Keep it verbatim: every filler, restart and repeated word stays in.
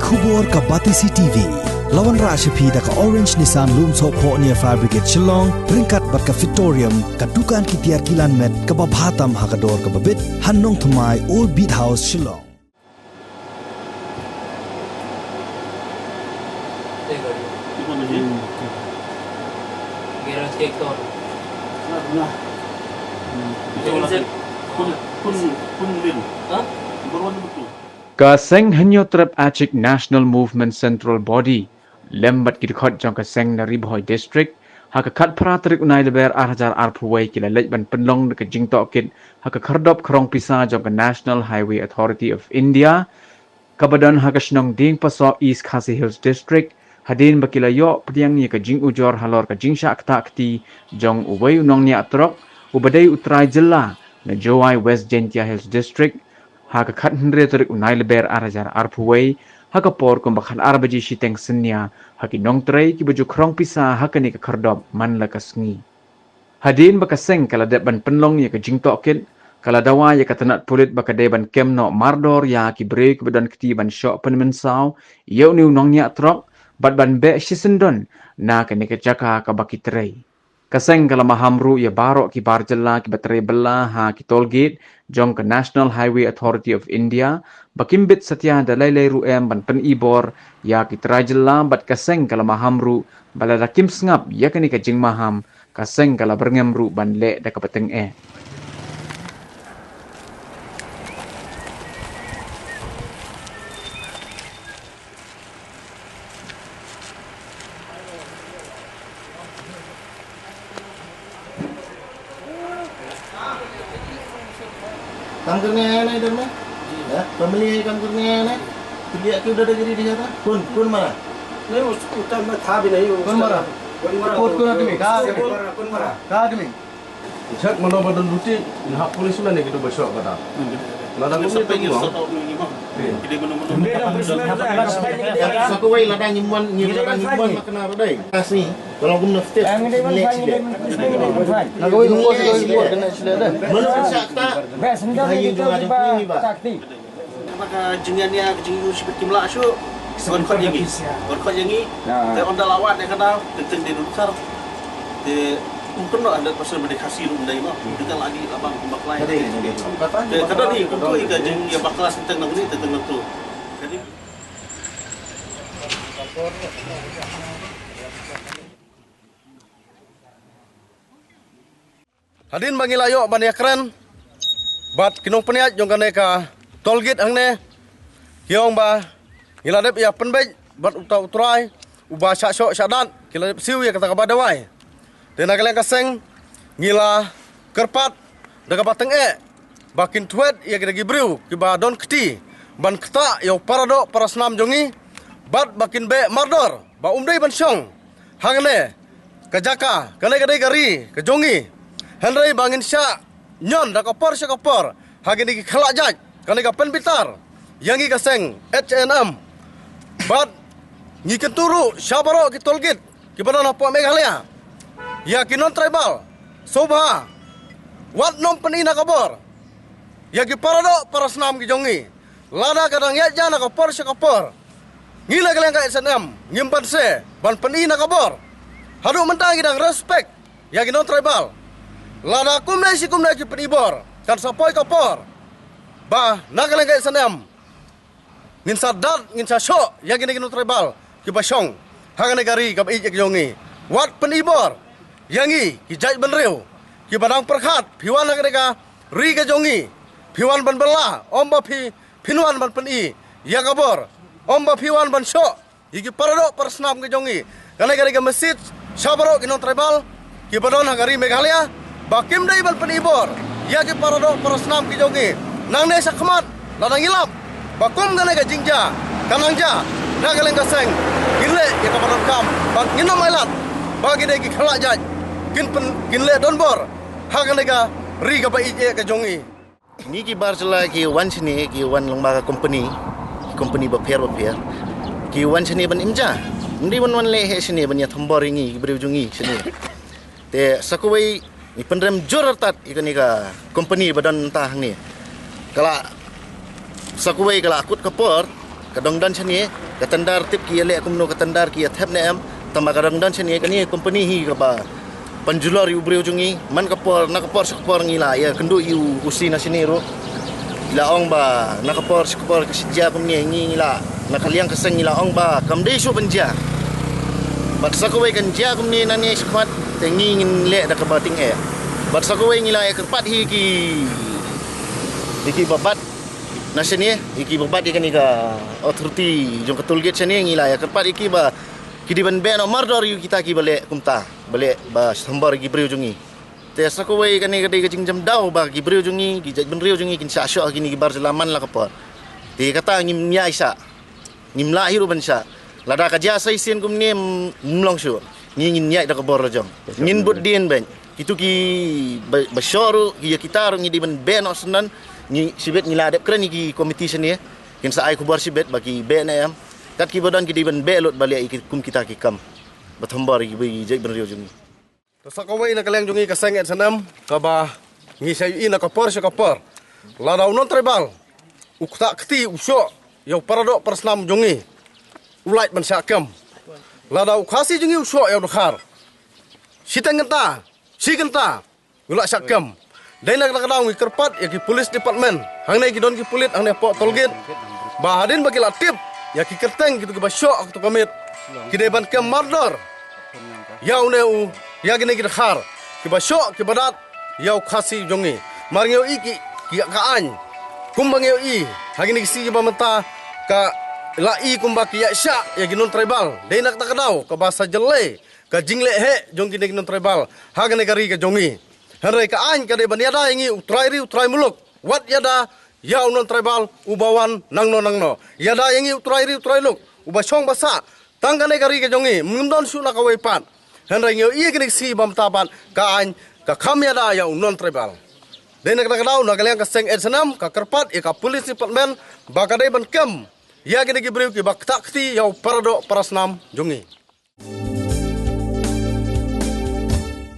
Khubor ka Batesi T V. La wanrah sha phi da ka Orange Nissan Lumsohphoh near Fire Brigade Shillong, ryngkat bad ka Fitorium, ka dukan ki tiar kilan met kaba bha tam ha ka dor kaba bit, ha Nongthymmai, Old Beat House, Shillong. Ka Seng Hynñiewtrep Achik National Movement Central Body lem bad ki dkhot jong ka seng na Ri Bhoi District, ha ka khatphra tarik u Nailaber ar hajar arphew wei ki la leit ban pynlong da ka jingtohkit ha ka khyrdop khrong pisa jong ka National Highway Authority of India, kaba don ha ka shnong Diengpasoh, East Khasi Hills District, hadien ba ki la ïoh pdiang ïa ka jingujor halor ka jingshah ktah kti jong uwei u nongñiah trok uba dei u trai jylla na Jowai, West Jaintia Hills District, ha ka khathynriew tarik u Nailaber ar hajar arphew wei, ha ka por kumba khatar baje shiteng synñia, ha ki nongtrei kiba ju khrong pisa ha kane ka khyrdop man la ka sngi. Hadien ba ka seng ka la dep ban pynlong ïa ka jingtohkit, ka la dawa ïa ka tnat pulit ba ka dei ban kem noh mardor ïa ki briew kiba don kti ban shoh pynmynsaw ïa une u nongñiah trok bad ban beh shisyndon na kane ka jaka kaba ki trei. Ka seng ka la maham ruh ïa baroh ki bar jylla kiba trei bylla ha ki toll gate jong ka National Highway Authority of India ba kim bit satia da lei lei ruh em ban pyni bor ïa ki trai jylla, bad ka seng ka la maham ruh ba lada kim sngap ïa kane ka jingmaham, ka seng ka la byrngem ruh ban leh da kaba tyngeh. काम करने आया ना इधर में? हाँ? फैमिली है काम करने आया ना? तो ये क्यों दादागिरी दिखाता? कौन, कौन मारा? नहीं, उस, उस टाइम में था भी नहीं, उस कौन टाइम मारा? गोली मारा। कौन, कौन आदमी? कहाँ उसको आदमी? बोल रहा, कौन मारा? कहाँ आदमी? Jhak mano ba don luti, nahak policeman ne kitu ba shoh kata. Lada ko ni tu mo. Sa kawei lada ngim wan, ngim lada ngim wan makna rodai. Kasi, kalau gum na step, ngim leh sile. Mano sa kata? Ba ïa jong nga jong phi ba. Ba ka jingïania, ka jingïu shibit kim lah shuh. Wan khot ïa ngi. Wan khot ïa ngi. Te ynda la wad ïa kata, teng teng dei dukar. Te ym kynnoh hundred percent ba dei Khasi ruh ym dei mo. Te ka la dei la bang kumba klai. Te ka don hi kumtu hi ka jingïabakla teng teng na une teng teng na uto. Ka dei. Hadien ba ngi la ïoh ban ïakren bad ki nongpynïaid jong kane ka toll gate hangne, ki ong ba ngi la dep ïa pynbeit bad uta u trai uba shah shoh shah dat, ki la dep siew ïa kata kaba dawai. Te na ka liang ka seng ngi la kyrpad da kaba tyngeh ba kin thwet ïa kita ki briew kiba don kti ban ktah ïa u paradoh parasnam jong ngi bad ba kin beh mardor ba um dei ban shong hangne ka jaka, kane ka dei ka ri ka jong ngi. Hynrei ba ngin shah ñion da ka por sha ka por ha kine ki khlad jait, kane ka pynbitar ïa ngi ka seng H N M. Bad ngi kyntu ruh sha baroh ki toll gate kiba don hapoh Meghalaya ïa ki non tribal, sngewbha wat nym pyni na ka bor ïa ki paradoh parasnam ki jong ngi. Lada ka dang ïaid ïa na ka por sha ka por, ngi na ka liang ka H N M ngim banse ban pyni na ka bor. Haduh mynta ngi dang respect ïa ki non tribal. Lada kumne shi kumne ki pyni bor, kan sa poi ka por ba na ka liang ka H N M ngin sa dat, ngin sa shoh ïa kine ki non tribal kiba shong ha kane ka ri kaba ïeit ïa ka jong ngi. Wat pyni bor ïa ngi ki jait bynriew kiba dang pyrkhat phi wan ha kane ka ri ka jong ngi, phi wan ban bylla, ym ba phi phin wan ban pyni ïa ka bor, ym ba phi wan ban shoh ïa ki paradoh parasnam ki jong ngi. Kane ka dei ka message sha baroh ki non tribal kiba don ha ka ri Meghalaya ba kim dei ban pyni bor ïa ki paradoh parasnam ki jong ngi. Nangne shakhmat lada ngi lap ba kum kane ka jingjia ka nang jia na ka liang ka seng, ngin leh ïa kaba donkam bad ngin ym ailad ba kine ki khlad jait kin pyn, kin leh donbor ha kane ka ri kaba ïeit ïa ka jong ngi. Ngi ki bar jylla ki wan shane, ki wan lyngba ka company, ki company bapher bapher. Ki wan shane ban im ja. Ym dei ban wan leh heh shane ban ïa thombor ïa ngi ki briew jong ngi shane. Te sa kawei ngi pynrem jur artat ïa kane ka company ba don mynta hangne. Ka la, sa kawei ka la kut ka por Ka dang don shane, ka tender tip ki ïaleh kumno, ka tender ki ïathep ne em, tangba ka dang don shane, kane company hi kaba pynjulor ïa u briew jong ngi, man ka por, na ka por sha ka por ngi la ïakynduh ïa u, u C na shane ruh. Ngi la ong ba, na ka por sha ka por ka jia kumne, ngi, ngi la, na ka liang ka seng ngi la ong ba, kam dei shuh ban jia. Bad sa kawei kan jia kumne nangne shakhmat, te ngi ngin leh da kaba tyngeh. Bad sa kawei ngi la ïakyrpad hi ki, hi ki babat na shane, hi ki babat ïa kane ka authority jong ka toll gate shane, ngi la ïakyrpad ïa ki ba ki dei ban beh noh mardor ïa kita kiba leh kumta, ba leh ba thombor ïa ki briew jong ngi. Te sa kawei kane ka dei ka jingjam daw ba ki briew jong ngi, ki jaitbynriew jong ngi kin shah shoh ha kine ki bar jylla man la ka por. Te kata ngim ïai shah. Ngim lah hi ruh ban shah. Lada ka jia sa shisien kumne, mm, ym long shuh. Ngi ngin ïaid da ka bor la jong. Ngin bud dien bad kito ki ba, ba shoh ruh, ki ïa kita ruh ngi dei ban beh noh syndon. Ngi shibit ngi la dep kren ïa ki komiti shane. Kin sa ai khubor shibit ba ki beh ne em. Kat kiba don ki dei ban beh lut ba leh ïa ki kum kita ki kam. Ba thombor ïa ki jaitbynriew jong ngi. Te sa kawei na ka liang jong ngi ka seng S N M, kaba ngi sa ïohi na ka por sha ka por. Lada u non tribal u ktah kti u shoh ïa u paradoh parasnam jong ngi, u lait ban shah kem. Lada u Khasi jong ngi u shoh ïa u Dkhar, shiteng kynta, shi kynta u la shah kem. Dei na kata ka daw ngi kyrpad ïa ki police department, hangne ki don ki pulit hangne hapoh toll gate, ba hadien ba ki la tip ïa ki kyrteng kito kiba shoh ha kato ka miet, ki dei ban kem mardor ïa une u, ïa kine ki Dkhar kiba shoh kiba dat ïa u Khasi jong ngi. Mar ngi ïohi ki, ki ka aiñ, kumba ngi ïohi ha kine ki sngi kiba mynta, ka la i kumba ki ïa shah ïa ki non tribal. Dei na kata ka daw kaba sa jyllei ka jingleh heh jong kine ki non tribal ha kane ka ri ka jong ngi. Hynrei ka aiñ ka dei ban ïada ïa ngi u trai ri u trai muluk. Wat ïada ïa u non tribal uba wan nangno nangno. Ïada ïa ngi u trai ri u trai luk uba shong ba sah tang kane ka ri ka jong ngi, ym don shuh na kawei pat. Hynrei ngi ïohi kine ki sngi ba mynta pat ka aiñ ka kham ïada ïa u non tribal. Dei na kata ka daw na ka liang ka seng S N M ka kyrpad ïa ka police department ba ka dei ban kem ïa kine ki briew kiba ktah kti ïa u paradoh parasnam jong ngi.